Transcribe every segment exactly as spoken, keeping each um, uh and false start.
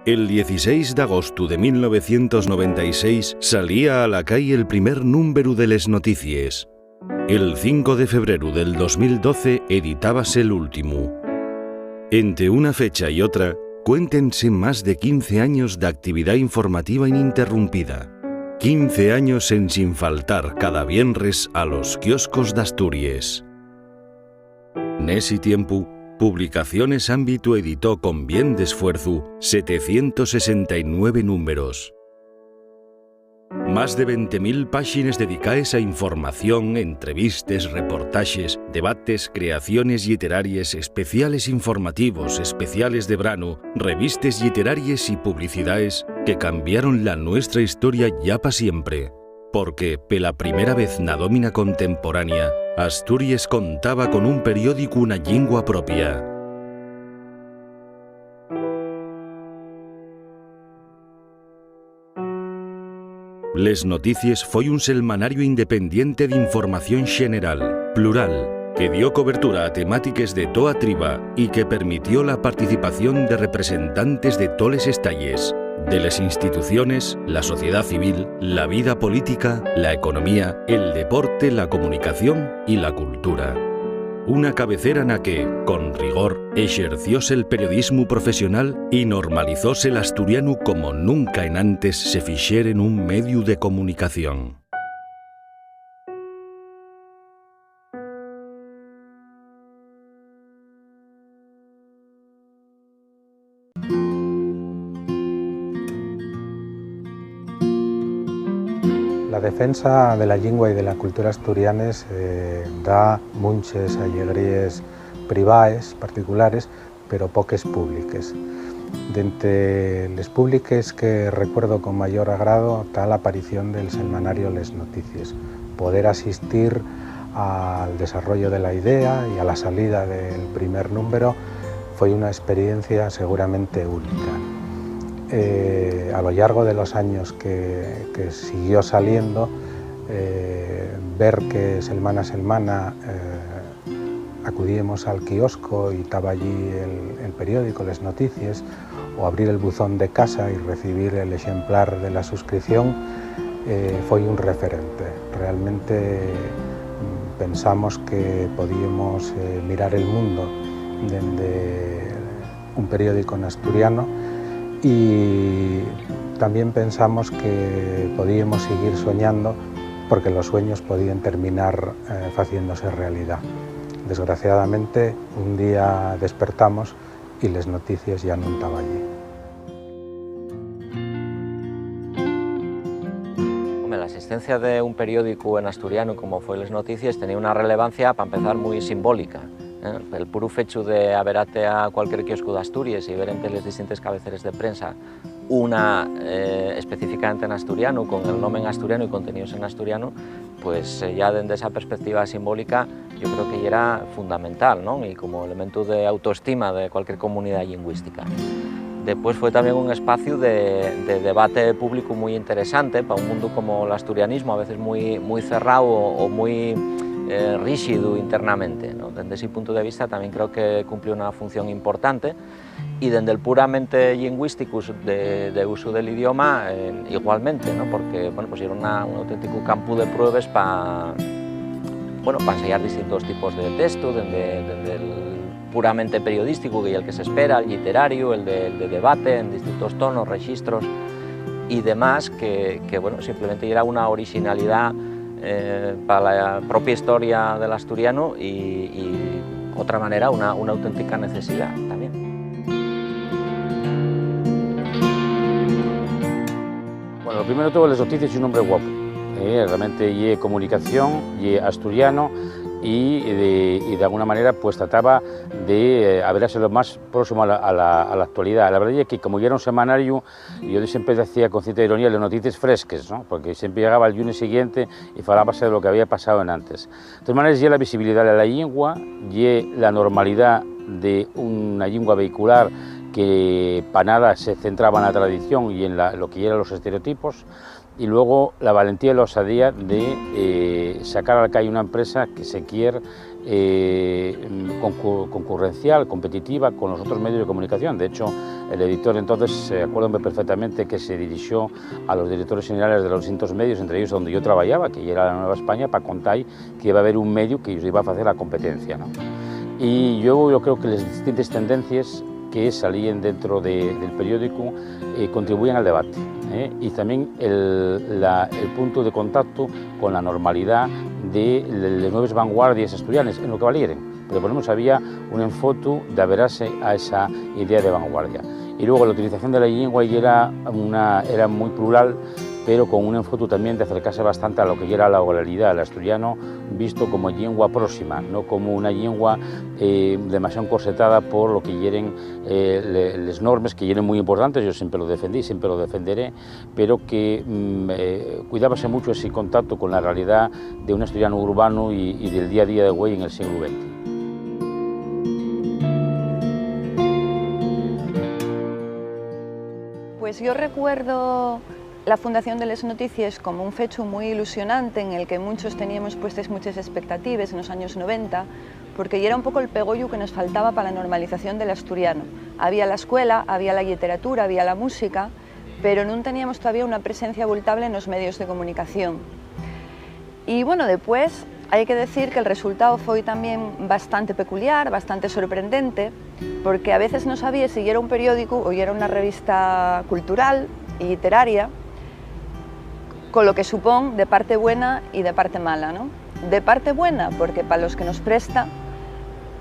El dieciséis d'agostu de mil novecientos noventa y seis salía a la cai el primer númberu de Les Noticies. El cinco de febreru del dos mil doce editábase l'últimu. Ente una fecha y otra, cuéntense más de quince años d'actividá informativa ininterrumpida. Quince años ensin faltar cada vienres a los kioscos d'Asturies. Nesi tiempu, Publicaciones Ámbitu editó con bien d'esfuerzu setecientos sesenta y nueve númberos. Más de venti mil páxines dedicaes a información, entrevistes, reportaxes, debates, creaciones lliteraries, especiales informativos, especiales de branu, revistes lliteraries y publicidaes que cambiaron la nuestra historia ya pa siempre. Porque, pela primera vez na dómina contemporánea, Asturies contaba con un periódicu na llingua propia. Les Noticies foi un selmanariu independiente d'información xeneral, plural, que dio cobertura a temátiques de toa triba y que permitió la participación de representantes de toles estalles, de les instituciones, la sociedá civil, la vida política, la economía, el deporte, la comunicación y la cultura. Una cabecera na que, con rigor, exercióse'l periodismu profesional y normalizóse l'asturianu como nunca enantes se fixere nun mediu de comunicación. La defensa de la llingua y de la cultura asturianes, eh, da munches allegríes privaes, particulares, pero poques públiques. Dente les públiques que recuerdo con mayor agrado ta l'aparición del semanario Les Noticies. Poder asistir al desarrollo de la idea y a la salida del primer númberu foi una experiencia seguramente única. Eh, a lo llargo de los años que, que siguió saliendo, eh, ver que selmana a selmana, eh, acudíemos al kiosco y taba allí el, el periódico, les noticies, o abrir el buzón de casa y recibir el exemplar de la suscripción, eh, foi un referente. Realmente, mm, pensamos que podíamos, eh, mirar el mundo dende un periódico en asturiano y también pensamos que podíamos seguir soñando porque los sueños podían terminar, eh, faciéndose realidá. Desgraciadamente, un día despertamos y Les Noticies ya nun taba allí. Home, la asistencia de un periódicu en asturianu como foi Les Noticies tenía una relevancia, pa empezar, mui simbólica, eh? El puru fechu de averate a cualquier kioscu d'Asturies y ver ente les distintes cabeceres de prensa una, eh, específicamente en asturianu, con el nome en asturianu y conteníos en asturianu, pues, eh, ya dende esa perspectiva simbólica, yo creo que yera fundamental, ¿non? Y como elementu de autoestima de cualquier comunidá llingüística. Depués fue tamién un espaciu de, de debate públicu mui interesante pa un mundu como l'asturianismu, a veces mui, mui cerrao o, o mui, eh, ríxidu internamente, ¿no? Dende ese puntu de vista, tamién creo que cumplió una función importante. Y dende el puramente llingüísticu, de, de usu del idioma, eh, igualmente, ¿no? Porque, bueno, pues, yera una, un auténticu campu de pruebes pa, bueno, pa ensayar distintos tipos de textu, dende, dende el puramente periodísticu, que ye el que s'espera, el lliterariu, el de, el de debate en distintos tonos, rexistros y demás, que, que, bueno, simplemente yera una orixinalidá, eh, pa la propia historia del asturianu y, y otra manera, una, una auténtica necesidá tamién. Bueno, lo primero de todo, Les Noticies ye un nombre guapo. Eh, realmente ye comunicación, ye asturiano y de, y d'alguna manera, pues, trataba de, eh, averase lo más próximo a la, a la, a la actualidá. La verdá ye que, como yera un semanariu, yo siempre decía con cierta ironía, les noticies fresques, ¿no? Porque siempre llegaba el llunes siguiente y falábase de lo que había pasado en antes. De todas maneras, ye la visibilidá de la llingua, ye la normalidá de una llingua vehicular que pa nada se centraba na tradición y en la, lo que yeran los estereotipos, y luego la valentía y la osadía de, eh, sacar al cai una empresa que se quier, eh, concu-, concurrencial, competitiva con los otros medios de comunicación. De hecho, el editor entonces, eh, acuérdome perfectamente que se dirigió a los directores generales de los distintos medios, entre ellos donde yo trabajaba, que era La Nueva España, pa contar que iba a haber un medio que iba a hacer la competencia, ¿no? Y yo, yo creo que las distintas tendencias que salían dentro de, del periódico, eh, contribuían al debate, ¿eh? Y también el, la, el punto de contacto con la normalidad de, de las nuevas vanguardias asturianas, en lo que valieren. Pero por lo menos había un enfotu de averase a esa idea de vanguardia. Y luego la utilización de la lengua ya era, una, era muy plural, pero con un enfotu también de acercarse bastante a lo que ya era la oralidad, el asturiano visto como lengua próxima, no como una lengua, eh, demasiado encorsetada por lo que yeren, eh, le-, les normes, que yeren muy importantes, yo siempre lo defendí, siempre lo defenderé, pero que, mm, eh, cuidábase mucho ese contacto con la realidad de un asturiano urbano y, y del día a día de güei en el siglo venti. Pues yo recuerdo la fundación de les noticies como un fechu mui ilusionante en el que munchos teníamos puestes muches espectatives nos años noventa, porque yera un poco el pegollu que nos faltaba pa la normalización del asturiano. Había la escuela, había la lliteratura, había la música, pero nun teníamos todavía una presencia abultable nos medios de comunicación. Y, bueno, depués hai que decir que el resultao foi tamién bastante peculiar, bastante sorprendente, porque a veces no sabíes si yera un periódicu o yera una revista cultural y lliteraria, con lo que supón de parte buena y de parte mala, ¿no? De parte buena, porque pa los que nos presta,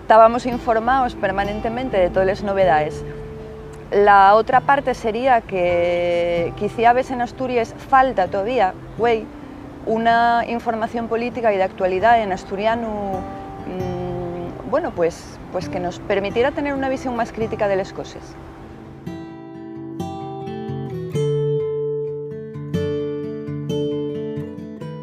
tábamos informaos permanentemente de toles novedaes. La otra parte sería que quiciabes en Asturies falta todavía, güei, una información política y d'actualidá en asturianu, mm, bueno, pues, pues que nos permitiera tener una visión más crítica de les coses.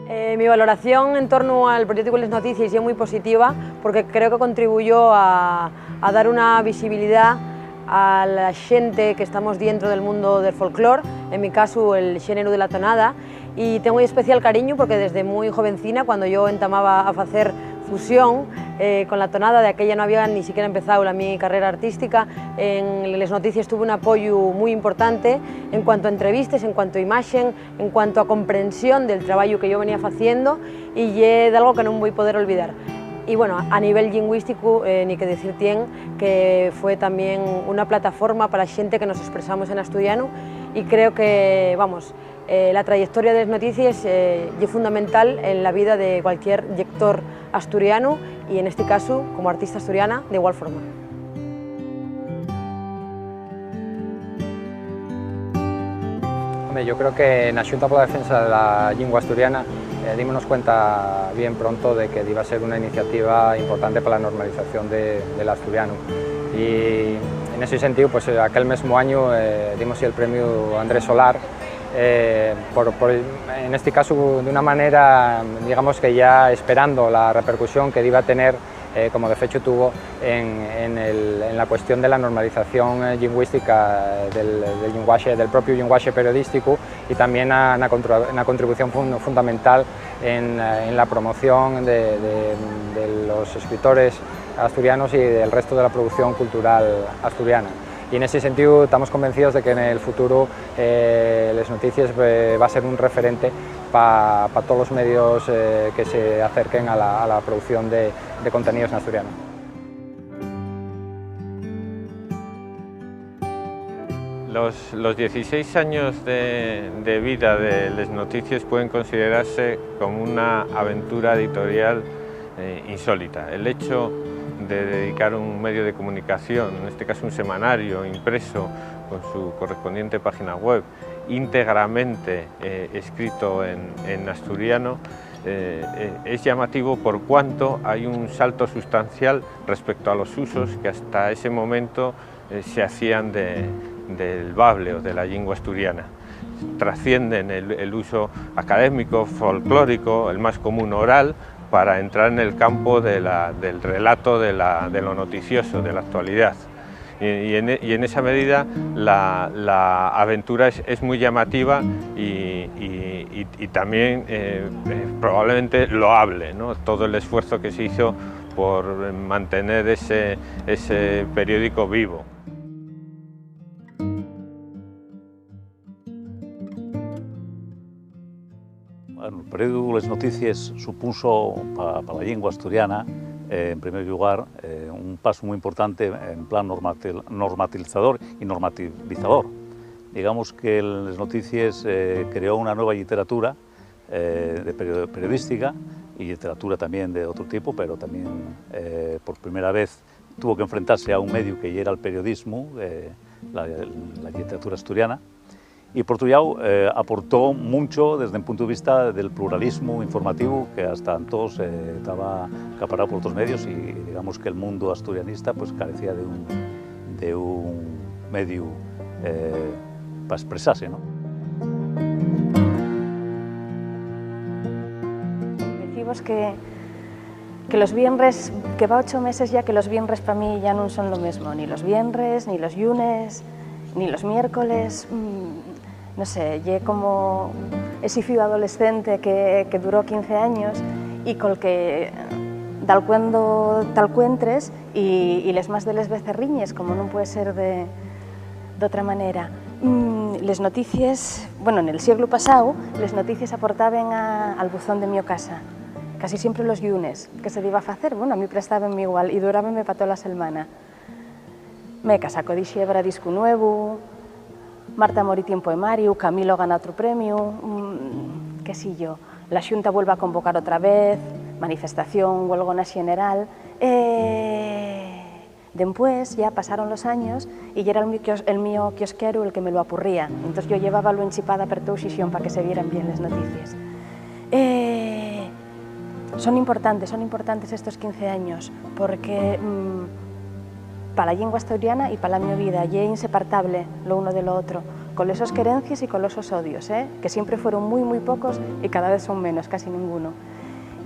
Eh, mi valoración en torno al periódico Les Noticies ye mui positiva, porque creo que contribuyó a, a dar una visibilidá a la xente que estamos dientro del mundo del folclor, en mi casu, el xéneru de la tonada, y tengo especial cariño porque desde mui jovencina, cuando yo entamaba a facer fusión, eh, con la tonada, de aquella no había ni siquiera empezado la mi carrera artística, en Les Noticies tuve un apoyu mui importante en cuanto a entrevistes, en cuanto a imaxen, en cuanto a comprensión del trabayu que yo venía faciendo, y ye d'algo que nun voi poder olvidar. Y, bueno, a nivel llingüístico, eh, ni que decir tien que fue tamién una plataforma pa la xente que nos expresamos en asturianu, y creo que, vamos, eh, la trayectoria de Les Noticies, eh, ye fundamental en la vida de cualquier llector asturianu, y en este casu, como artista asturiana, de igual forma. Home, yo creo que na Xunta pola Defensa de la Llingua Asturiana, eh, dímonos cuenta bien pronto de que diba ser una iniciativa importante pa la normalización de, del asturianu. Y en ese sentido, pues, eh, aquel mesmo año, eh, dimos el premio Andrés Solar, eh, por, por, en este caso, de una manera, digamos que ya esperando la repercusión que diba tener, eh, como de fecho tuvo en, en el, en la cuestión de la normalización, eh, lingüística del, del llenguaxe, del propio llenguaxe periodístico, y también na, na contra-, na contribución fun-, fundamental en, eh, en la promoción de, de, de los escritores asturianos y del resto de la producción cultural asturiana. Y en ese sentido estamos convencidos de que en el futuro, eh, Les Noticies, eh, va a ser un referente pa, pa todos los medios, eh, que se acerquen a la, a la producción de, de contenidos en asturiano. Los, los dieciséis años de, de vida de Les Noticies pueden considerarse como una aventura editorial, eh, insólita. El hecho de dedicar un medio de comunicación, en este caso un semanario impreso con su correspondiente página web, íntegramente, eh, escrito en, en asturiano, eh, eh, es llamativo por cuanto hay un salto sustancial respecto a los usos que hasta ese momento, eh, se hacían de, del bable o de la lengua asturiana. Trascienden el, el uso académico, folclórico, el más común oral, para entrar en el campo de la, del relato de la, de lo noticioso, de la actualidad. Y, y en, y en esa medida la, la aventura es, es muy llamativa y, y, y, y también, eh, eh, probablemente loable, ¿no? Todo el esfuerzo que se hizo por mantener ese, ese periódico vivo. Bueno, el periódicu Les Noticies supuso pa, pa la llingua asturiana, eh, en primer llugar, eh, un pasu mui importante en plan normatil-, normatizador y normativizador. Digamos que Les Noticies, eh, creó una nueva lliteratura, eh, de perio-, periodística y lliteratura tamién d'otru tipu, pero tamién, eh, por primera vez tuvo que enfrentase a un mediu que yera'l periodismu, eh, la, la lliteratura asturiana. Y, por otru llau, eh, aportó muncho desde un puntu de vista del pluralismu informativu que hasta entós, eh, taba acaparao por otros medios y, digamos, que el mundu asturianista, pues, carecía de un, de un mediu, eh, pa espresase, ¿no? Decivos que que los vienres, que va ocho meses ya que los vienres pa mí ya nun son lo mesmo, ni los vienres, ni los llunes, ni los miércoles, mm, no sé, ye como esi fíu adolescente que, que duró quince años y col que dalcuando t'alcuentres y, y les más de les veces riñes, como nun puede ser de, d'otra manera. Mm, les noticies, bueno, nel sieglu pasáu, les noticies aportaben a, al buzón de mio casa, casi siempre los llunes. ¿Qué se diba facer? Bueno, a mí prestábenme igual y durábenme pa tola selmana. Meca sacó d'Ixebra discu nuevu, Marta mori tiempo de Mariu, Camilo gana otru premiu, mm, qué sé yo, la Xunta vuelve a convocar otra vez, manifestación, huelgona xeneral, eh, Dempués, ya pasaron los años y yera el mi quios-, el mio quiosqueru el que me lo apurría. Entós yo llevábalo enchipada per tou Xixón pa que se vieran bien les noticies. Eh, son importantes, son importantes estos quince años, porque, mm, pa la llingua asturiana y pa la mio vida ye insepartable lo uno de lo otro, con les sos querencies y con los sos odios, eh, que siempre fueron mui, mui pocos y cada vez son menos, casi ninguno.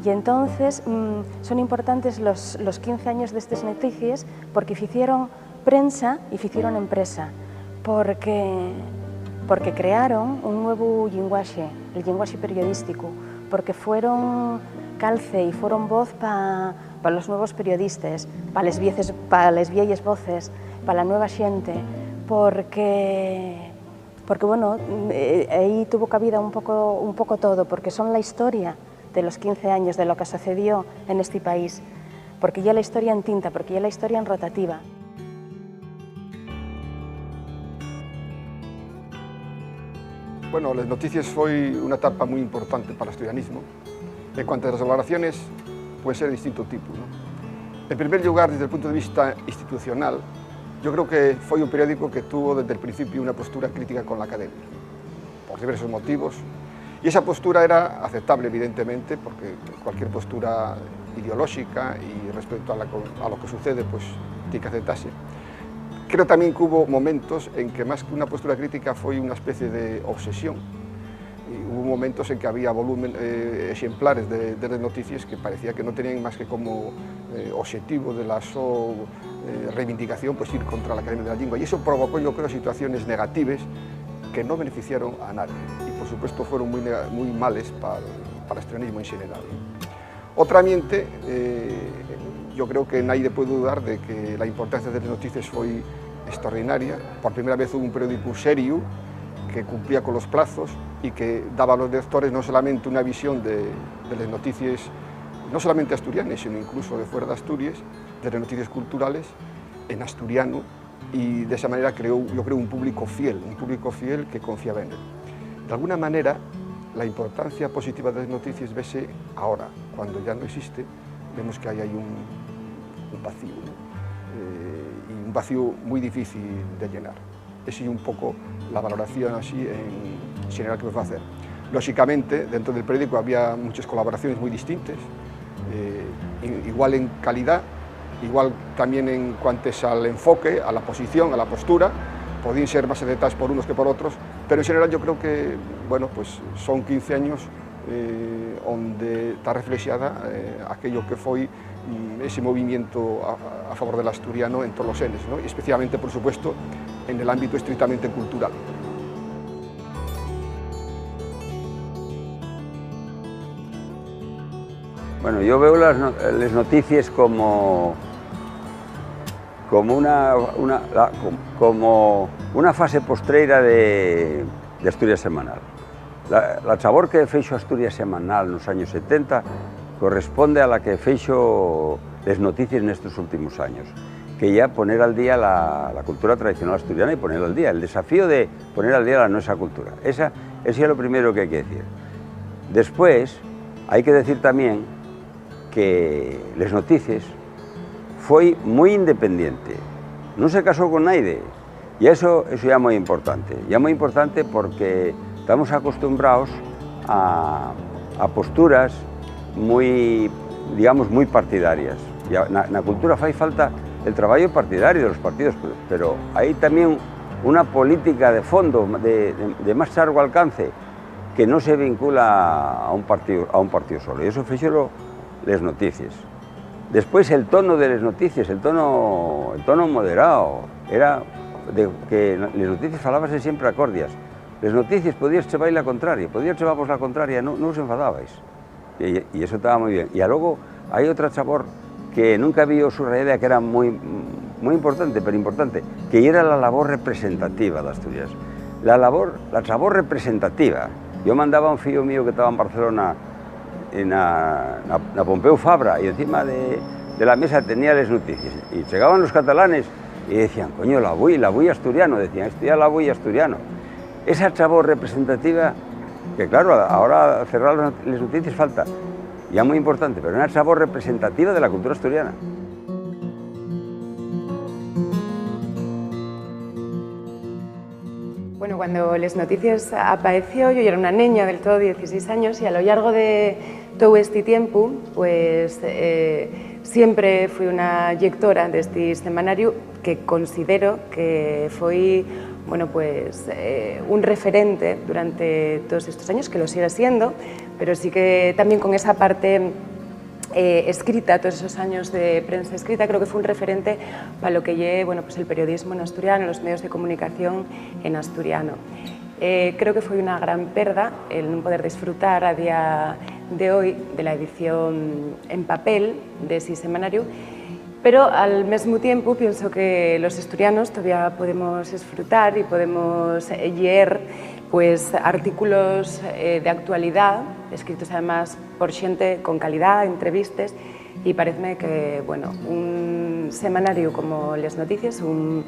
Y entonces, mm, son importantes los, los quince años d'estes noticies porque ficieron prensa y ficieron empresa, porque, porque crearon un nuevu llenguaxe, el llenguaxe periodísticu, porque fueron calce y fueron voz pa, pa los nuevos periodistes, pa les vieces, pa les vieyes voces, pa la nueva xente, porque, porque, bueno, eh, ehí tuvo cabida un poco, un poco todo, porque son la historia de los quince años de lo que sucedió en este país, porque ya la historia en tinta, porque ya la historia en rotativa. Bueno, les noticies foi una etapa mui importante para l'asturianismo. En cuanto a las valoraciones, pueden ser de distinto tipo, ¿no? En primer lugar, desde el punto de vista institucional, yo creo que foi un periódico que tuvo desde el principio una postura crítica con la academia, por diversos motivos, y esa postura era aceptable, evidentemente, porque cualquier postura ideológica y respecto a la co-, a lo que sucede, pues, tiene que aceptarse. Creo también que hubo momentos en que más que una postura crítica foi una especie de obsesión. Y hubo momentos en que había volumen, eh, exemplares de, de les noticies que parecía que no tenían más que como, eh, objetivo de la so, eh, reivindicación, pues, ir contra la Academia de la Llingua. Y eso provocó, yo creo, situaciones negativas que no beneficiaron a nadie. Y, por supuesto, fueron muy nega-, muy males pa, para l'asturianismo en general. Otra miente, eh, yo creo que nadie puede dudar de que la importancia de les noticies foi extraordinaria. Por primera vez hubo un periódico serio que cumplía con los plazos y que daba a los lectores no solamente una visión de, de les noticies, no solamente asturianes, sino incluso de fuera de Asturias, de les noticies culturales en asturiano, y de esa manera creó, yo creo, un público fiel, un público fiel que confiaba en él. De alguna manera, la importancia positiva de les noticies vese ahora, cuando ya no existe, vemos que ahí hay un, un vacío, ¿no? Eh, y un vacío muy difícil de llenar. Esa es un poco la valoración así en general que puedo hacer. Lógicamente, dentro del periódico había muchas colaboraciones muy distintas, eh, i-, igual en calidad, igual también en cuantes al enfoque, a la posición, a la postura, podían ser más aceptadas por unos que por otros, pero en general yo creo que, bueno, pues son quince años, eh, onde ta reflexada, eh, aquello que foi, mm, ese movimiento a, a favor del asturiano en todos los senes, ¿no? Y especialmente, por supuesto, en el ámbito estrictamente cultural. Bueno, yo veo las no-, les noticies como, como una, una, la, com-, como una fase postreira de, de Asturias Semanal. La, la chabor que fexo Asturias Semanal nos años setenta corresponde a la que fexo les noticies nestos últimos años, que ya poner al día la, la cultura tradicional asturiana y poner al día, el desafío de poner al día la nuestra cultura. Esa, eso es lo primero que hay que decir. Después, hay que decir también que les noticies foi muy independiente, no se casó con naide. Y eso, eso ya muy importante, ya muy importante porque estamos acostumbrados a, a posturas muy, digamos, muy partidarias. Y a, na, na cultura fai falta el trabajo partidario de los partidos, pero, pero hay también una política de fondo, de, de, de más largo alcance, que no se vincula a un partido, a un partido solo. Y eso fíxolo les noticies. Después el tono de les noticies, el tono, el tono moderado, era de que les noticies falábase siempre acordias. Les noticies podías chevar la contraria, podías chevarvos la contraria, no, no os enfadabais. Y, y eso estaba muy bien. Y luego hay otra chabor que nunca había subrayada, que era muy, muy importante, pero importante, que era la labor representativa de Asturias. La labor, la labor representativa. Yo mandaba a un fillo mío que estaba en Barcelona, en la, na, na Pompeu Fabra, y encima de, de la mesa tenía les noticies. Y llegaban los catalanes y decían: "Coño, l'Avui, l'Avui asturiano", decían, "esto ya l'Avui asturiano". Esa chabor representativa, que claro, ahora cerrar les not-, les noticies falta, ya muy importante, pero una chabor representativa de la cultura asturiana. Bueno, cuando les noticies apaeció, yo ya era una neña del todo, dieciséis años, y a lo llargo de todo este tiempo, pues, eh, siempre fui una lectora de este semanario que considero que foi, bueno, pues, eh, un referente durante todos estos años, que lo sigue siendo, pero sí que también con esa parte, eh, escrita, todos esos años de prensa escrita, creo que fue un referente para lo que lle, bueno, pues, el periodismo en asturiano, los medios de comunicación en asturiano. Eh, creo que foi una gran perda el non poder disfrutar a día de hoy de la edición en papel de ese semanario, pero al mesmo tiempo pienso que los asturianos todavía podemos disfrutar y podemos, eh, lleer, pues, artículos, eh, de actualidad, escritos además por xente con calidad, entrevistas, y paréceme que, bueno, un semanario como Les Noticies, un,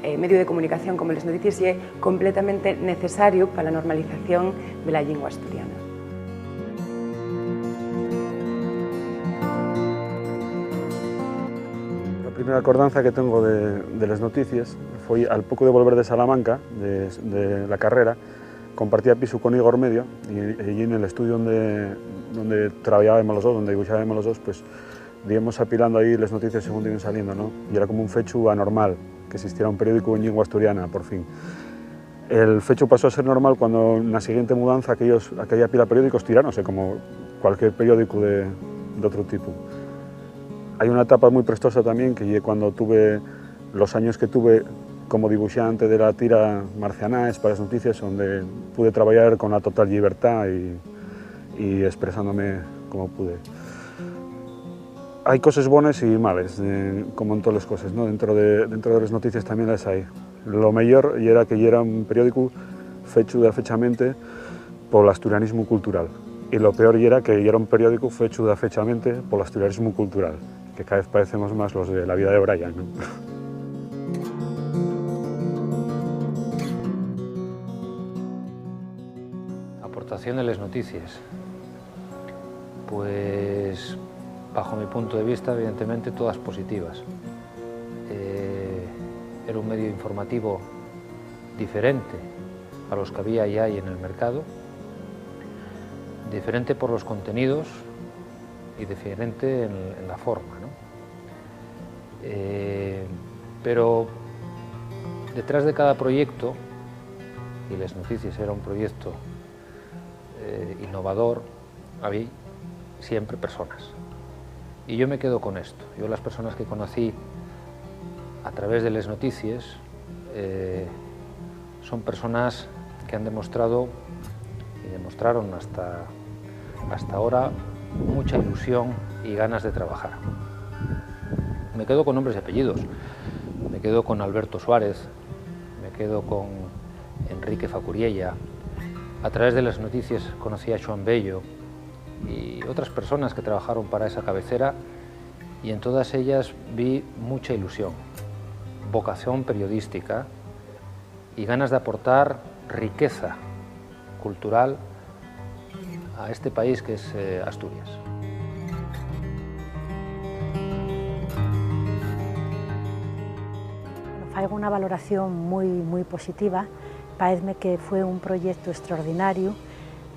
eh, medio de comunicación como Les Noticies, ye completamente necesario pa la normalización de la llingua asturiana. La primera acordanza que tengo de, de Les Noticies foi al poco de volver de Salamanca, de, de la carrera, compartía pisu con Igor Medio, y, y en el estudio donde, donde trabajábamos los dos, donde dibujábamos los dos, pues, íbamos apilando ahí les noticies según iban saliendo, ¿no? Y era como un fechu anormal que existiera un periódico en lengua asturiana, por fin. El fechu pasó a ser normal cuando, na siguiente mudanza, aquellos, aquella pila de periódicos tiráronse, como cualquier periódico de, de otro tipo. Hay una etapa muy prestosa también, que ye cuando tuve los años que tuve como dibuixante de la tira Marcianaes para Les Noticies, donde pude trabajar con la total llibertá y, y expresándome como pude. Hai coses bones y males, eh, como en todas les coses, ¿no? Dentro de, dentro de Les Noticies tamién les hai. Lo meyor yera que yera un periódicu fechu dafechamente pol asturianismu cultural. Y lo peor yera que yera un periódicu fechu dafechamente pol asturianismu cultural, que cada vez paecemos más los de La vida de Brian, ¿no? Aportación de Les Noticies. Pues, bajo mi punto de vista, evidentemente, todas positivas. Eh, era un medio informativo diferente a los que había y hay en el mercado, diferente por los contenidos y diferente en, en la forma, ¿no? Eh, pero detrás de cada proyecto, y Les Noticies era un proyecto, eh, innovador, había siempre personas. Y yo me quedo con esto. Yo las personas que conocí a través de Les Noticies, eh, son personas que han demostrado y demostraron hasta, hasta ahora mucha ilusión y ganas de trabajar. Me quedo con nombres y apellidos. Me quedo con Alberto Suárez, me quedo con Enrique Facuriella. A través de Les Noticies conocí a Xuan Bello y otras personas que trabajaron para esa cabecera, y en todas ellas vi mucha ilusión, vocación periodística y ganas de aportar riqueza cultural a este país que es, eh, Asturias. Faigo una valoración mui, mui positiva. Paezme que fue un proyectu extraordinariu,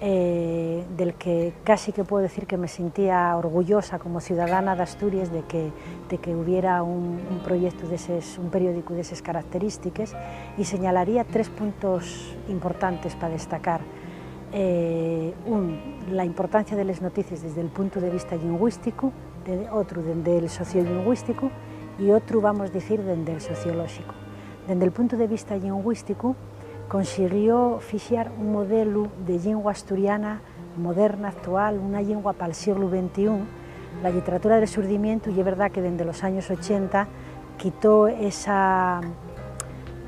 eh, del que casi que puedo decir que me sentía orgullosa como ciudadana d'Asturies de que, de que hubiera un, un proyectu d'eses, un periódicu d'eses característiques, y señalaría tres puntos importantes pa destacar. Eh, un, la importancia de les noticies desde el puntu de vista llingüísticu, de, otru, dende el sociollingüísticu, y otru, vamos dicir, dende el sociolóxicu. Dende el puntu de vista llingüísticu, consiguió fixar un modelu de llingua asturiana moderna, actual, una llingua pal sieglu ventiún. La lliteratura del Rexurdimientu, ye verdá que dende los años ochenta quitó esa,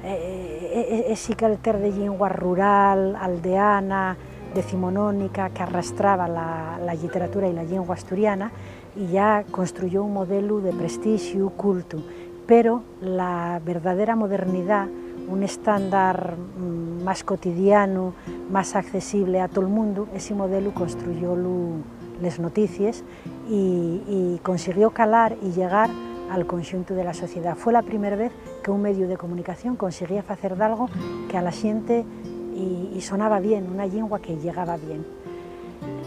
eh, e-, e-, esi calter de llingua rural, aldeana, decimonónica, que arrastraba la, la lliteratura y la llingua asturiana, y ya construyó un modelu de prestixiu, cultu, pero la verdadera modernidá, un estándar, mm, más cotidianu, más accesible a tol mundu, esi modelu construyólu les noticies y, y consiguió calar y llegar al conxuntu de la sociedá. Fue la primer vez que un mediu de comunicación conseguía facer dalgo que a la xente y, y sonaba bien, una llingua que llegaba bien.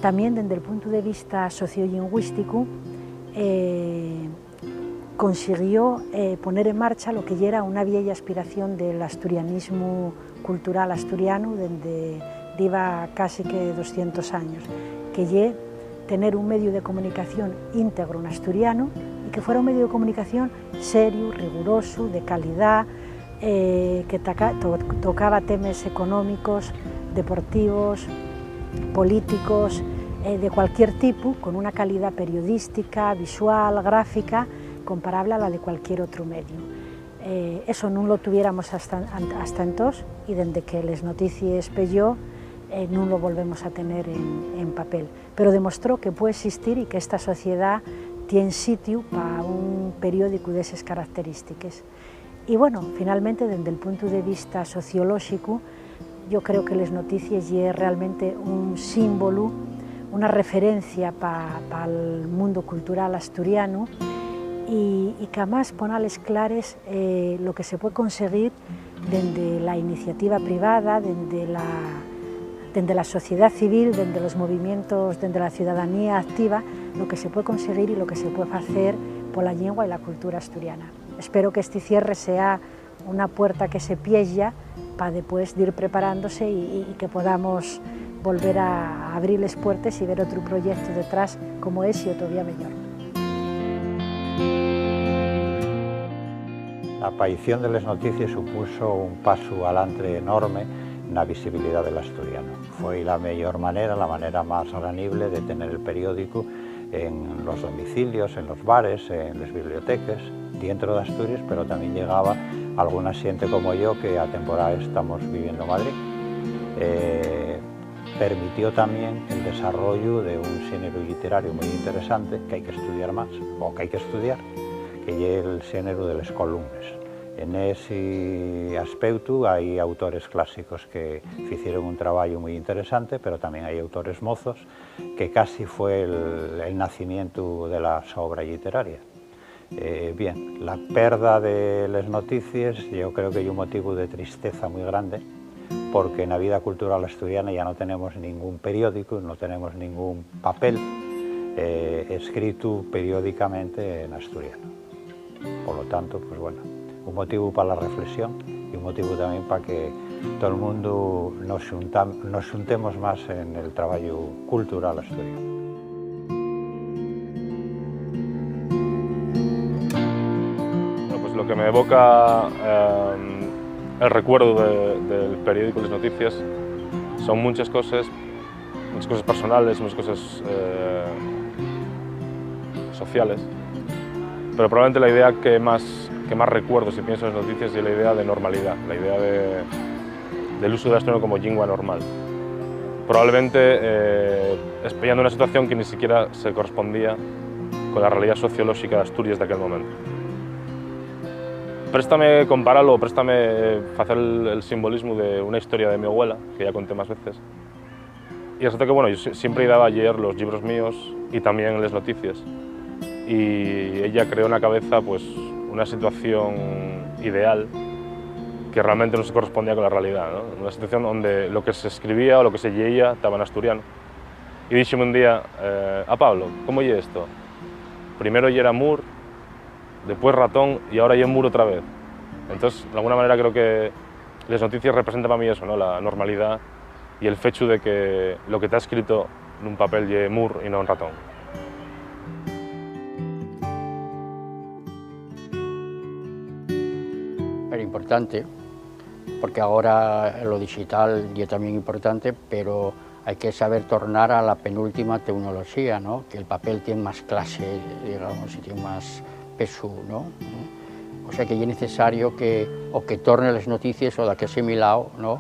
Tamién, dende el puntu de vista sociollingüísticu, eh, consiguió, eh, poner en marcha lo que yera una vieya aspiración del asturianismu cultural asturianu dende diva casi que doscientos años, que ye tener un mediu de comunicación íntegro n'asturianu y que fuera un mediu de comunicación seriu, rigurosu, de calidá, eh, que taca-, to-, tocaba temes económicos, deportivos, políticos, eh, de cualquier tipu, con una calidá periodística, visual, gráfica, comparable a la de cualquier otru mediu. Eh, eso nun lo tuviéramos hasta, an-, hasta entós, y dende que les noticies peyó, eh, nun lo volvemos a tener en, en papel. Pero demostró que puede existir y que esta sociedá tien sitiu pa un periódicu d'eses característiques. Y, bueno, finalmente, dende el puntu de vista sociolóxicu, yo creo que les noticies ye realmente un símbolu, una referencia pa, pal mundo cultural asturianu y, y qu'amás pon a les clares, eh, lo que se puede conseguir dende la iniciativa privada, dende la, dende la sociedá civil, dende los movimientos, dende la ciudadanía activa, lo que se puede conseguir y lo que se puede facer pola llingua y la cultura asturiana. Espero que esti cierre sea una puerta que se piella pa depués dir preparándose y, y, y que podamos volver a abrir les puertes y ver otru proyectu detrás como esi o todavía meyor. La aparición de les noticies supuso un pasu alantre enorme na visibilidá del asturianu. Foi la meyor manera, la manera más granible de tener el periódicu en los domicilios, en los bares, en les biblioteques, dientro d'Asturies, pero tamién llegaba alguna xente como yo que a temporales tamos viviendo Madrid. Eh, permitió tamién el desarrollu de un xéneru lliterariu mui interesante, que hai que estudiar más, o que hai que estudiar, que ye el xéneru de les columnes. En esi aspeutu hai autores clásicos que ficieron un trabayu mui interesante, pero tamién hai autores mozos que casi fue el, el nacimientu de la so obra lliteraria. Eh, bien, la perda de les noticies yo creo que ye un motivu de tristeza mui grande, porque na vida cultural asturiana ya no tenemos ningún periódicu, no tenemos ningún papel, eh, escritu periódicamente en asturiano. Polo tanto, pues bueno, un motivu pa la reflexión y un motivu tamién pa que tol mundu nos xuntam-, nos xuntemos más en el trabayu cultural asturiano. Bueno, pues lo que me evoca, em, el recuerdo de, del periódico Les Noticies son muchas cosas, muchas cosas personales, muchas cosas, eh, sociales, pero probablemente la idea que más, que más recuerdo si pienso en las noticias es la idea de normalidad, la idea de, del uso del asturiano como lengua normal. Probablemente eh, espiando una situación que ni siquiera se correspondía con la realidad sociológica de Asturias de aquel momento. Préstame compararlo, préstame eh, hacer el, el simbolismo de una historia de mi abuela, que ya conté más veces. Y resulta que, bueno, yo si-, siempre iba a leer los libros míos y también les noticias. Y ella creó en la cabeza, pues, una situación ideal que realmente no se correspondía con la realidad, ¿no? Una situación donde lo que se escribía o lo que se leía estaba en asturiano. Y díxeme un día, eh, "A Pablo, ¿cómo ye esto? Primero yera mur, después ratón y ahora ye mur otra vez". Entonces, de alguna manera creo que les noticias representan para mí eso, ¿no? La normalidad y el fechu de que lo que está escrito en un papel ye mur y no un ratón. Era importante, porque ahora lo digital ye también importante, pero hai que saber tornar a la penúltima tecnoloxía, ¿no? Que el papel tien más clase, digamos, y tien más pesu, ¿no? O sea que ye necesario que, o que torne les noticies o daqué asimilao, ¿no?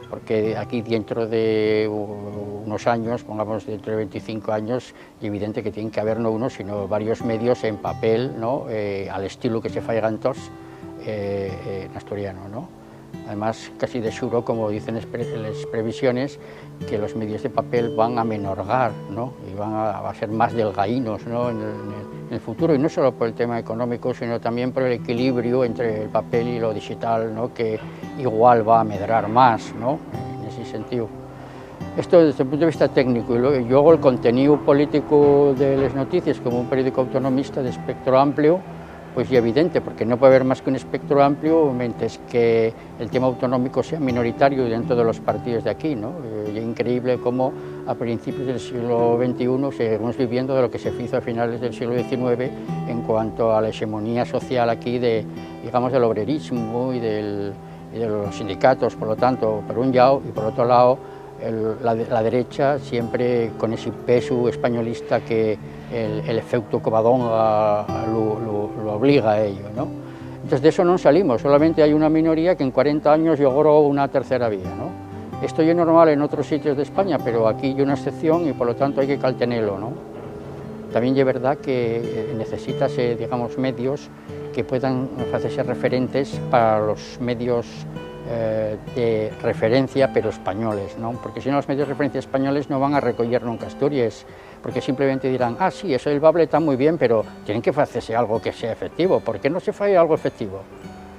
Porque aquí dentro de u-, unos años, pongamos dentro de veinticinco años, ye evidente que tienen que haber no uno, sino varios medios en papel, ¿no? Eh, al estilo que se faiga entós, eh, eh, en asturiano, ¿no? Además, casi de xuro, como dicen les pre-, les previsiones, que los medios de papel van a menorgar, ¿no? Y van a, a ser más delgaínos, ¿no? En el, en el, en el futuro, y no solo por el tema económico, sino también por el equilibrio entre el papel y lo digital, ¿no? Que igual va a medrar más, ¿no? En ese sentido. Esto desde el punto de vista técnico, y luego, y luego el contenido político de les noticies, como un periódico autonomista de espectro amplio, pues ye evidente, porque no puede haber más que un espectro amplio, mientras que el tema autonómico sea minoritario dentro de los partidos de aquí, ¿no? Eh, ye increíble cómo a principios del siglo veintiuno seguimos viviendo de lo que se hizo a finales del siglo diecinueve en cuanto a la hegemonía social aquí de, digamos, del obrerismo y del, y de los sindicatos, por lo tanto, por un llau, y por otro lado, el, la, la derecha siempre con ese peso españolista que el, el efecto Covadonga lo, lo, lo obliga a ello, ¿no? Entonces, de eso no salimos, solamente hay una minoría que en cuarenta años logró una tercera vía, ¿no? Esto es normal en otros sitios de España, pero aquí hay una excepción y, por lo tanto, hay que caltenerlo, ¿no? También es verdad que eh, necesitase, digamos, medios que puedan hacerse referentes para los medios eh, de referencia, pero españoles, ¿no? Porque si no, los medios de referencia españoles no van a recoger nunca Asturias, porque simplemente dirán, "Ah, sí, eso del bable está muy bien, pero tienen que hacerse algo que sea efectivo. ¿Por qué no se fai algo efectivo?",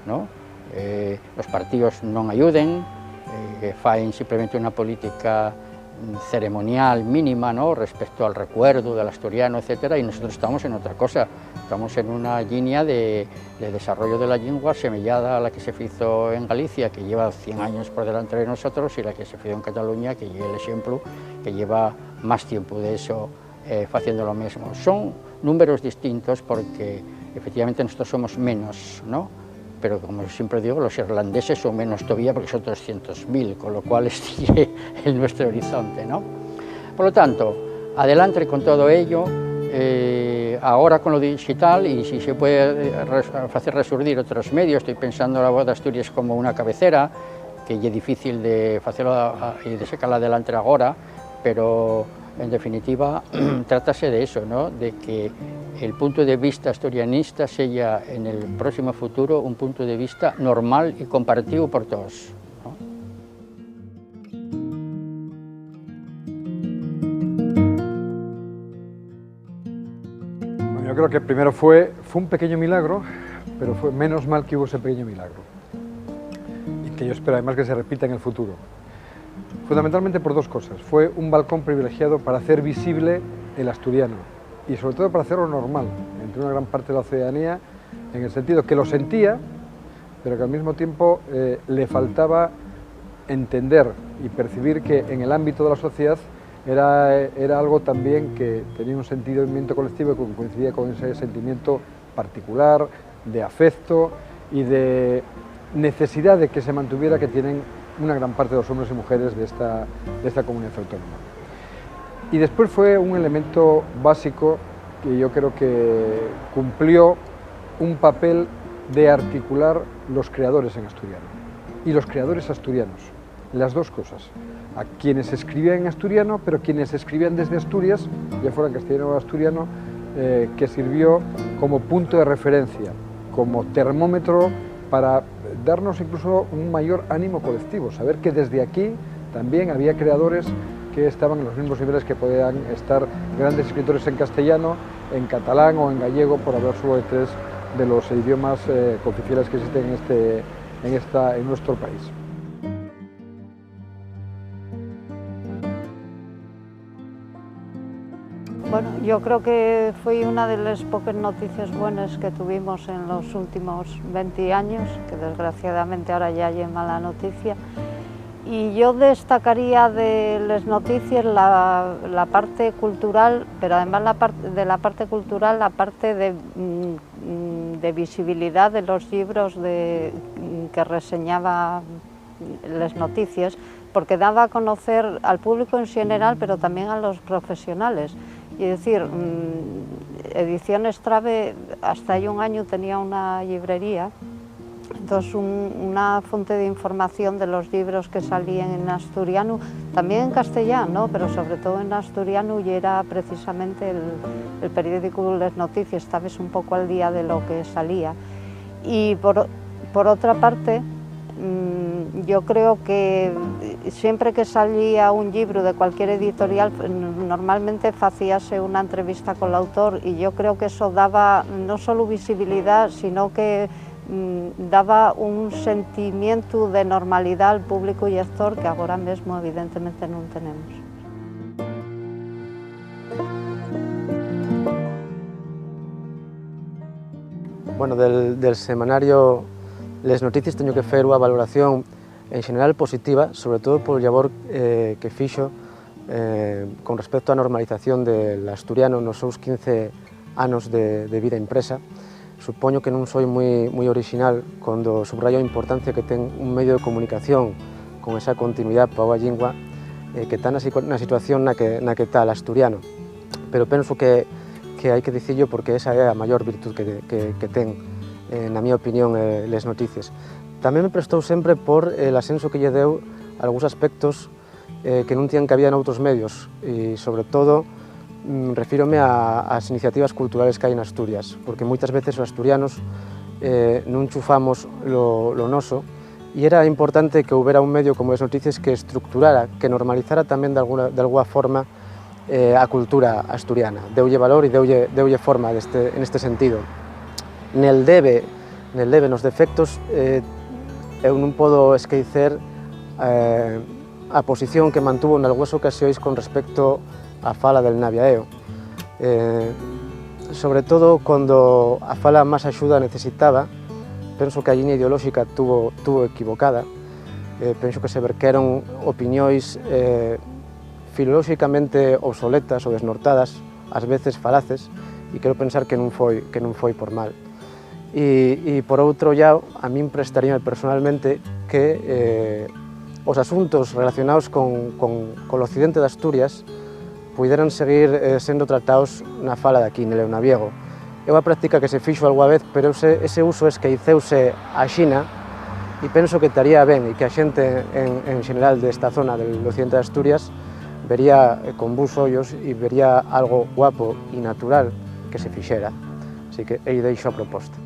¿no? Eh, los partidos no ayuden, eh, faen simplemente una política ceremonial mínima, ¿no? Respecto al recuerdo del asturiano, etcétera, y nosotros estamos en otra cosa. Estamos en una línea de, de desarrollo de la lengua semellada a la que se hizo en Galicia, que lleva cien años por delante de nosotros, y la que se hizo en Cataluña, que es el ejemplo, que lleva más tiempo de eso eh, haciendo lo mismo. Son números distintos porque efectivamente nosotros somos menos, ¿no? Pero como siempre digo, los irlandeses son menos todavía porque son trescientos mil, con lo cual este es el nuestro horizonte, ¿no? Por lo tanto, adelante con todo ello, eh, ahora con lo digital, y si se puede eh, res- hacer resurgir otros medios, estoy pensando en la Voz de Asturias como una cabecera, que es difícil de hacerlo a- a- y de sacarla adelante ahora, pero en definitiva trátase de eso, ¿no? De que el punto de vista asturianista sea en el próximo futuro un punto de vista normal y compartido por todos, ¿no? Bueno, yo creo que primero fue, fue un pequeño milagro, pero fue menos mal que hubo ese pequeño milagro. Y que yo espero además que se repita en el futuro. Fundamentalmente por dos cosas. Fue un balcón privilegiado para hacer visible el asturiano y sobre todo para hacerlo normal entre una gran parte de la ciudadanía, en el sentido que lo sentía, pero que al mismo tiempo eh, le faltaba entender y percibir que en el ámbito de la sociedad era, era algo también que tenía un sentimiento colectivo que coincidía con ese sentimiento particular, de afecto y de necesidad de que se mantuviera que tienen una gran parte de los hombres y mujeres de esta, de esta comunidad autónoma. Y después fue un elemento básico que yo creo que cumplió un papel de articular los creadores en asturiano y los creadores asturianos, las dos cosas. A quienes escribían en asturiano, pero quienes escribían desde Asturias, ya fuera en castellano o asturiano, eh, que sirvió como punto de referencia, como termómetro para darnos incluso un mayor ánimo colectivo, saber que desde aquí también había creadores que estaban en los mismos niveles que podían estar grandes escritores en castellano, en catalán o en gallego, por hablar solo de tres de los idiomas, eh, cooficiales que existen en este, en esta, en nuestro país. Bueno, yo creo que foi una de les poques noticies buenes que tuvimos en los últimos venti años, que desgraciadamente ahora ya ye mala noticia. Y yo destacaría de les noticies la, la parte cultural, pero además la par-, de la parte cultural, la parte de, mm, mm, de visibilidad de los libros de, mm, que reseñaba les noticies, porque daba a conocer al público en general, pero también a los profesionales. Y decir, mm, Ediciones Trabe hasta hai un año tenía una librería, entonces un, una fuente de información de los libros que salían en asturiano, también en castellano, pero sobre todo en asturiano, y era precisamente el, el periódico Les Noticies, estabes un poco al día de lo que salía. Y por, por otra parte, mm, yo creo que siempre que salía un libro de cualquier editorial, n-, normalmente facíase una entrevista con el autor, y yo creo que eso daba no solo visibilidad, sino que, mm, daba un sentimiento de normalidad al público lector que ahora mismo evidentemente no tenemos. Bueno, del, del semanario Les Noticies teño que fer una valoración en general positiva, sobre todo por el labor, eh, que fixo, eh, con respecto a normalización del asturiano nos seus quince anos de, de vida impresa. Supoño que non soi moi, moi orixinal cuando subrayo a importancia que ten un medio de comunicación con esa continuidá pa unha llingua, eh, que ta na situa-, na situación na que, na que ta l'asturiano. Pero penso que, que hai que dicillo porque esa é a mayor virtud que, que, que ten, eh, na miña opinión, eh, Les Noticies. Tamén me prestou sempre por, eh, l'asensu que lle deu a algúns aspectos, eh, que nun tiñan cabida noutros medios, y sobre todo, mm, refírome a, as iniciativas culturales que hai en Asturias, porque moitas veces os asturianos, eh, nun chufamos lo, lo noso, y era importante que houbera un medio como Les Noticies que estructurara, que normalizara tamén de alguna, de alguna forma, eh, a cultura asturiana, deulle valor y deulle, deulle forma deste, neste sentido. Nel debe, nel debe, nos defectos, eh, eu non podo esqueicer, eh, a posición que mantuvo nalgúes ocasiones con respecto á fala del Navia Eo. Eh, sobre todo, cuando a fala más axuda necesitaba, penso que a lliña ideolóxica tuvo, tuvo equivocada. Eh, penso que se verqueron opiniones, eh, filolóxicamente obsoletas o desnortadas, ás veces falaces, y quero pensar que nun foi, que nun foi por mal. Y, y por outro llau, a min prestaríame personalmente que, eh, os asuntos relacionaos con, con, col occidente d'Asturias puideran seguir, eh, sendo trataos na fala d'aquí, nel eunaviego. É unha práctica que se fixo alguna vez, pero ese, ese uso esqueiceuse axina, y penso que taría ben, y que a xente en, en xeneral d'esta zona del occidente d'Asturias vería, eh, con bos ollos y vería algo guapo y natural que se fixera. Así que aí deixo a proposta.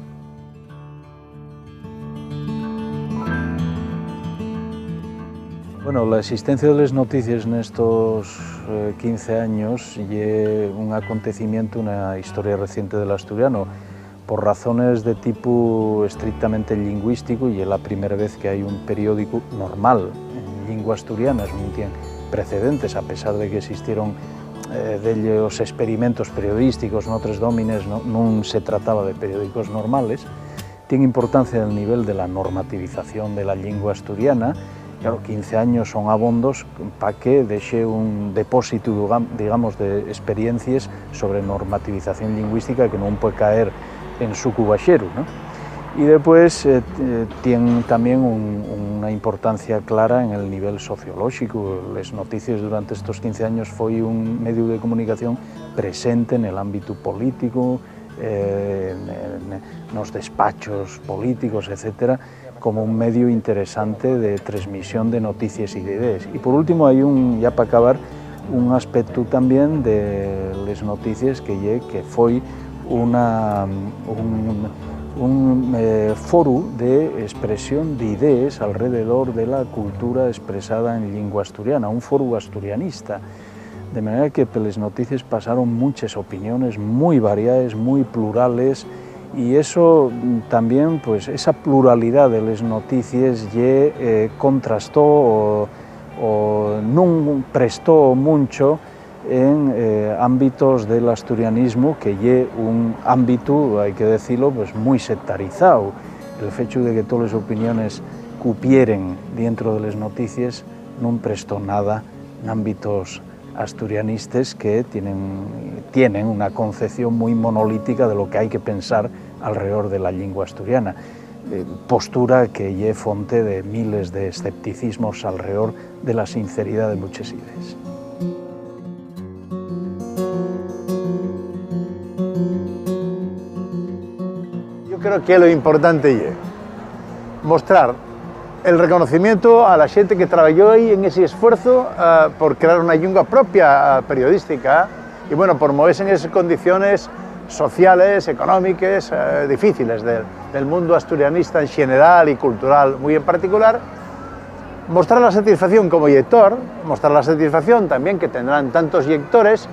Bueno, la existencia de les noticies nestos, eh, quince años ye un acontecimiento na historia reciente del asturiano, por razones de tipu estrictamente lingüístico, ye la primera vez que hai un periódico normal en llingua asturiana, nun tien precedentes, a pesar de que existieron, eh, dellos experimentos periodísticos notres dómines, no, nun se trataba de periódicos normales. Tien importancia del nivel de la normativización de la llingua asturiana. Claro, quince años son abondos pa que dexe un depósitu, digam-, digamos, de experiencies sobre normativización lingüística que nun pue caer en sucu baxeru, ¿no? Y depués, eh, t-, eh, tien tamién un, una importancia clara en el nivel sociolóxicu. Les noticies durante estos quince años foi un mediu de comunicación presente nel ámbitu políticu, eh, en, en, nos despachos políticos, etcétera, como un mediu interesante de tresmisión de noticies y d'idees. Y por último, hai un, ya pa acabar, un aspectu tamién de les noticies que ye que foi una, un, un, eh, foru de espresión d'idees alrededor de la cultura espresada en llingua asturiana, un foru asturianista. De manera que peles noticies pasaron munches opiniones mui variaes, mui plurales, y eso, mm, tamién, pues, esa pluralidá de les noticies ye, eh, contrastó o, o nun prestó muncho en, eh, ámbitos del asturianismu, que ye un ámbitu, hai que decilo, pues, mui sectarizao. El fechu de que toles opiniones cupieren dientro de les noticies nun prestó nada n'ámbitos asturianistes que tienen, tienen una concepción mui monolítica de lo que hai que pensar alredor de la llingua asturiana, eh, postura que ye fonte de miles de escepticismos alredor de la sinceridá de munches idees. Yo creo que lo importante ye mostrar el reconocimiento a la xente que trabajó ahí en ese esfuerzo, ah, por crear una lluenga propia, ah, periodística, y, bueno, por moverse en esas condiciones sociales, económiques, eh, difíciles del, del mundo asturianista en general y cultural muy en particular. Mostrar la satisfacción como lector, mostrar la satisfacción también que tendrán tantos lectores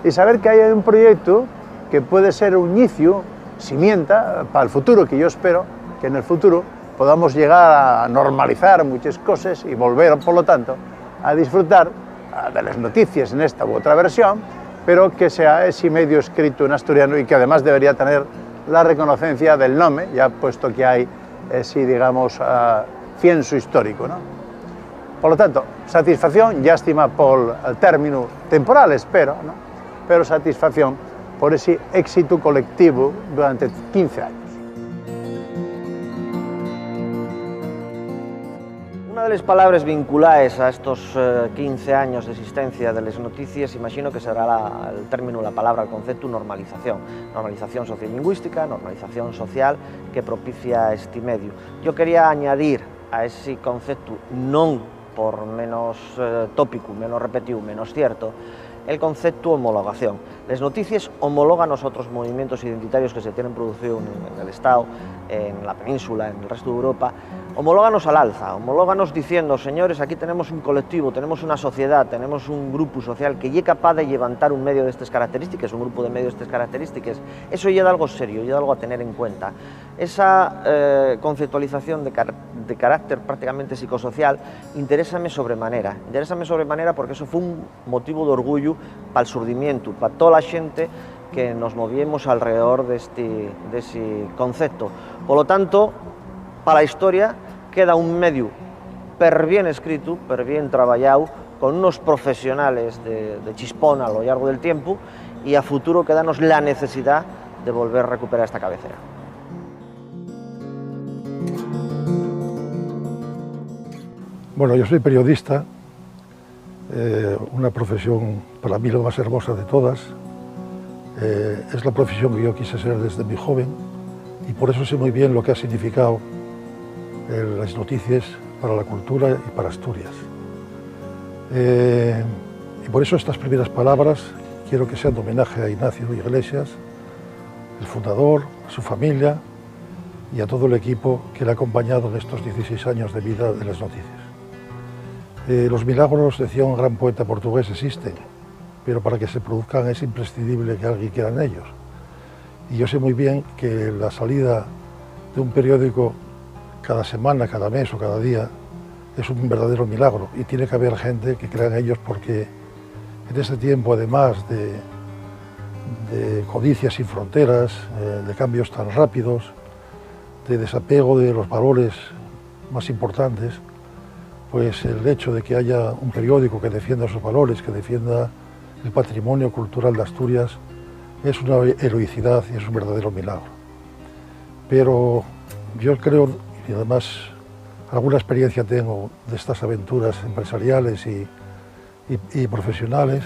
y saber que hay un proyecto que puede ser un inicio, simienta, para el futuro, que yo espero que en el futuro podamos llegar a normalizar muchas cosas y volver, por lo tanto, a disfrutar, ah, de las noticias en esta u otra versión, pero que sea ese medio escrito en asturiano y que además debería tener la reconocencia del nombre, ya puesto que hay ese, digamos, ah, fiensu histórico, ¿no? Por lo tanto, satisfacción, llástima por el término temporal, espero, ¿no? Pero satisfacción por ese éxito colectivo durante quince años. Una de les palabres vinculaes a estos, eh, quince años d'existencia de les noticies, imagino que será la, el términu, la palabra, el conceptu normalización. Normalización sociolingüística, normalización social que propicia esti mediu. Yo quería añadir a esi conceptu, non por menos, eh, tópicu, menos repetíu, menos cierto, el conceptu homologación. Les noticies homológanos a otros movimientos identitarios que se tienen producíu en, en el Estao, en la Península, en el restu d'Europa. Homológanos al alza, homológanos diciendo, "Señores, aquí tenemos un colectivo, tenemos una sociedá, tenemos un grupu social que ye capaz de llevantar un medio d'estes característiques, un grupu de medios d'estes característiques". Eso ye algo serio, ye algo a tener en cuenta. Esa, eh, conceptualización de car-, de carácter prácticamente psicosocial interésame sobremanera. Interésame sobremanera porque eso fue un motivu d'orgullu pal surdimientu, pa tola xente que nos moviemos alredor d'esti, d'esi concepto. Polo tanto, pa la historia queda un mediu perbién escritu, perbién trabayáu, con unos profesionales de, de chispón a lo llargo del tiempu, y a futuro quédanos la necesidá de volver recuperar esta cabecera. Bueno, yo soy periodista, eh, una profesión para mí la más hermosa de todas. Eh, es la profesión que yo quise ser desde muy joven y por eso sé muy bien lo que ha significado, eh, las noticias para la cultura y para Asturias. Eh, y por eso estas primeras palabras quiero que sean de homenaje a Ignacio Iglesias, el fundador, a su familia y a todo el equipo que le ha acompañado en estos dieciséis años de vida de las noticias. Eh, los milagros, decía un gran poeta portugués, existen, pero para que se produzcan es imprescindible que alguien crea en ellos. Y yo sé muy bien que la salida de un periódico cada semana, cada mes o cada día es un verdadero milagro y tiene que haber gente que crea en ellos, porque en este tiempo, además de, de codicia sin fronteras, eh, de cambios tan rápidos, de desapego de los valores más importantes, pues el hecho de que haya un periódico que defienda esos valores, que defienda el patrimonio cultural de Asturias, es una heroicidad y es un verdadero milagro. Pero Yo creo, y además alguna experiencia tengo de estas aventuras empresariales y, y, y profesionales,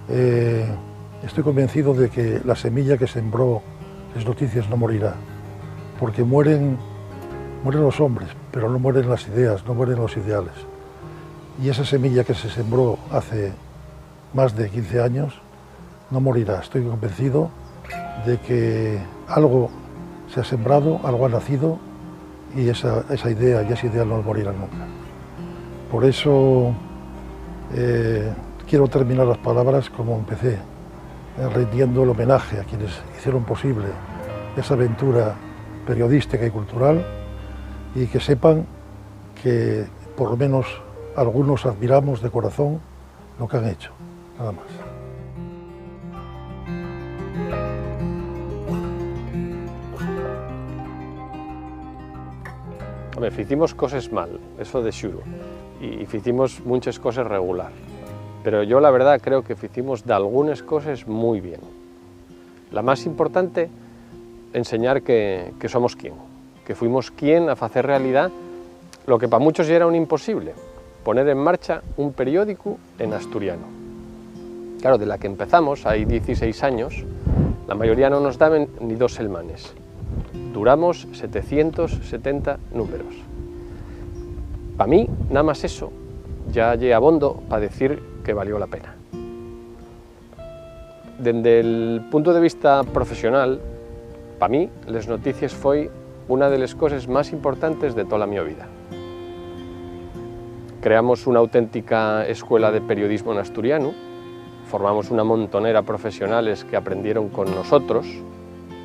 eh, estoy convencido de que la semilla que sembró Les Noticias no morirá, porque mueren, mueren los hombres, pero no mueren las ideas, no mueren los ideales. Y esa semilla que se sembró hace más de quince años no morirá. Estoy convencido de que algo se ha sembrado, algo ha nacido, y esa, esa idea y ese ideal no morirán nunca. Por eso, eh, quiero terminar las palabras como empecé, eh, rindiendo el homenaje a quienes hicieron posible esa aventura periodística y cultural, y que sepan que por lo menos algunos admiramos de corazón lo que han hecho, nada más. Home, ficimos coses mal, eso de xuru, y, y ficimos munches coses regular. Pero yo, la verdá, creo que ficimos dalgunes coses mui bien. La más importante, enseñar que, que somos quién, que fuimos quién a facer realidá lo que pa muchos yera un imposible, poner en marcha un periódicu en asturiano. Claro, de la que empezamos hai dieciséis años, la mayoría no nos daben ni dos selmanes. Duramos setecientos setenta números. Pa mí, namás eso, ya ye abondo pa decir que valió la pena. Dende'l puntu de vista profesional, pa mí, Les Noticias foi una de les coses más importantes de tola mio vida. Creamos una auténtica escuela de periodismo n'asturianu, formamos una montonera profesionales que aprendieron con nosotros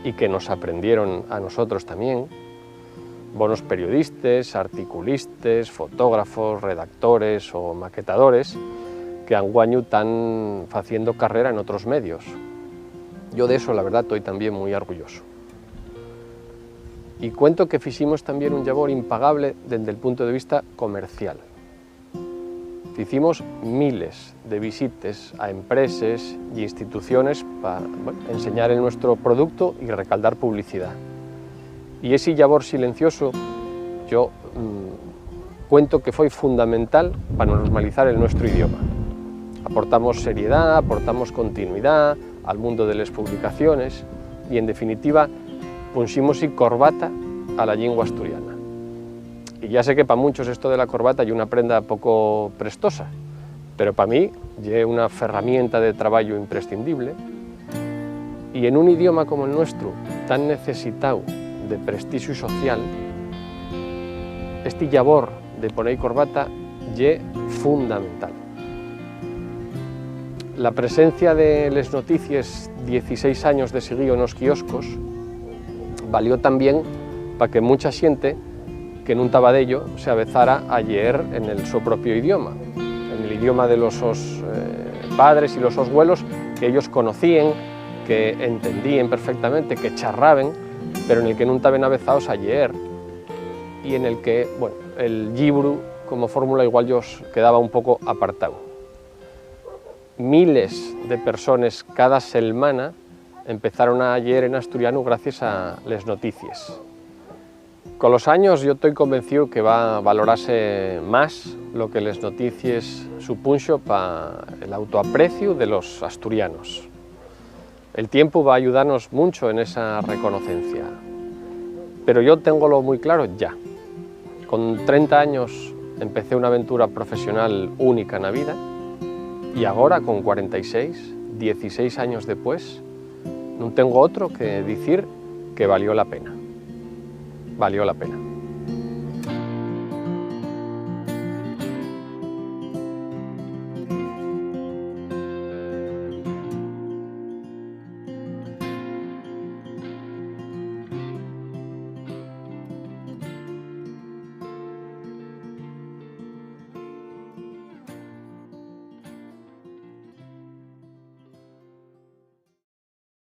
y que nos aprendieron a nosotros tamién. Bonos periodistes, articulistes, fotógrafos, redactores o maquetadores que anguañu tán faciendo carrera en otros medios. Yo de eso, la verdá, toi tamién mui orgullosu. Y cuento que fiximos tamién un llabor impagable dende'l puntu de vista comercial. Ficimos miles de visites a empreses y instituciones pa, bueno, enseñar el nuestro producto y recaldar publicidá. Y esi llabor silencioso, yo, mm, cuento que foi fundamental pa normalizar el nuestro idioma. Aportamos seriedá, aportamos continuidá al mundo de les publicaciones y, en definitiva, punximos-y corbata a la llingua asturiana. Y ya sé que pa munchos esto de la corbata ye una prenda poco prestosa, pero pa mí ye una ferramienta de trabayu imprescindible. Y en un idioma como el nuestru, tan necesitáu de prestixu social, esti llabor de poner corbata ye fundamental. La presencia de Les Noticias dieciséis años de siguío nos quioscos valió tamién pa que muncha xente que nun taba d'ello se avezara a lleer en el so propio idioma, en el idioma de los sos, eh, padres y los sos güelos, que ellos conocíen, que entendíen perfectamente, que charraben, pero nel que nun taben avezaos a lleer, y en el que, bueno, el llibru como fórmula igual yos quedaba un poco apartáu. Miles de persones cada selmana empezaron a lleer en asturianu gracies a Les Noticias. Colos años, yo toi convencíu que va valorase más lo que Les Noticias supunxo pa el autoapreciu de los asturianos. El tiempu va ayudanos muncho en esa reconocencia. Pero yo téngolo mui claro ya. Con trenta años empecé una aventura profesional única na vida, y agora, con cuarenta y seis, dieciséis años depués, nun tengo otro que dicir que valió la pena. Valió la pena.